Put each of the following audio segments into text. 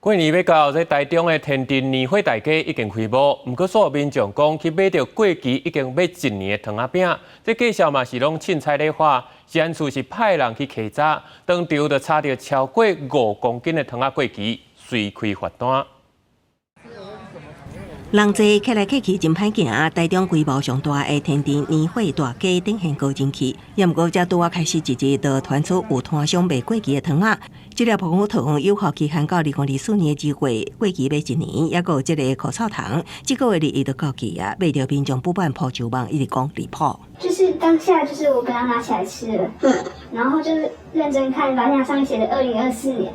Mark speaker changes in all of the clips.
Speaker 1: 過年欲到，這台中的天鎮年貨大街已經開幕，毋過所有民眾講去買著過期已經欲一年的糖仔餅，這介紹嘛是攏凊彩咧畫，食安處是派人去稽查，當場就查著超過5公斤的糖仔過期，隨開罰單。
Speaker 2: 人濟客來客去真歹行，台中規模上大的天鎮年貨大街頂現高人氣，也毋過才拄仔開始一日，就傳出有攤商賣過期的糖仔。這粒膨風糖有效期限到2024年2月，過期欲一年，抑閣有這个苦草糖，這個月日伊就到期啊，賣著民眾不滿鋪就網，一直講離譜。
Speaker 3: 就是當下，就是我把它拿起來吃了，然後就是認真看，發現它上面寫的2024年。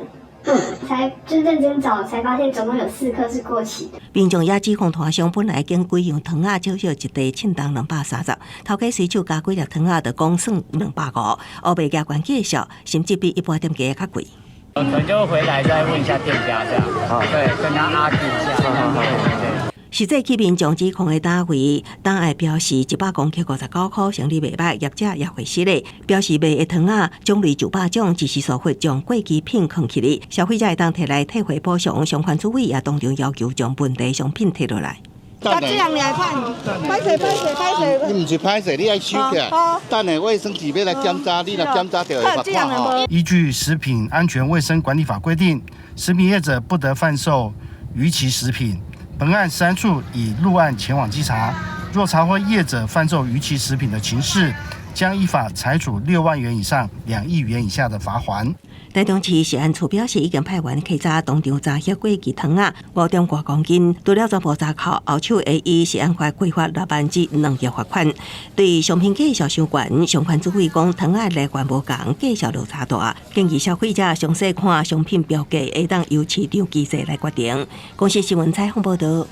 Speaker 3: 才就認真找，才發現總共有四顆是過期的。
Speaker 2: 民眾也指控攤商本來經幾樣糖仔少少一袋凊重230，頭家隨手加幾粒糖仔就講算250，烏白加懸介紹，甚至比一般店家較貴。
Speaker 4: 可能就回來再問一下店家，這樣，對，跟他 argue 一下。對。
Speaker 2: 實際去民眾指控的單位，檔案標示100公克59塊，生理袂䆀，業者也會失禮，表示賣的糖仔種類數百種，只是疏忽將過期品囥起來，消費者會當提來退回補償，相關主委也當場要求將問題商品提落來。
Speaker 5: 這樣來看，歹勢歹勢歹勢。
Speaker 6: 你毋是歹勢，你愛收起來。等下衛生局欲來檢查，你若檢查著會罰款吼。
Speaker 7: 依據《食品安全衛生管理法》規定，食品業者不得販售逾期食品。本案食安處已入案前往稽查，若查獲業者販售逾期食品的情事，將依法裁處6萬元以上2億元以下的罰鍰。
Speaker 2: 台中市食安處表示，已經派員稽查當場查獲過期糖仔5點外公斤，除了全部查扣，後手會依食安法規罰6萬至2億罰款。對商品價數傷懸，相關主委講，糖仔來源無仝，價數落差大，建議消費者詳細看商品標價，會當由市場機制來決定。公視新聞採訪報導。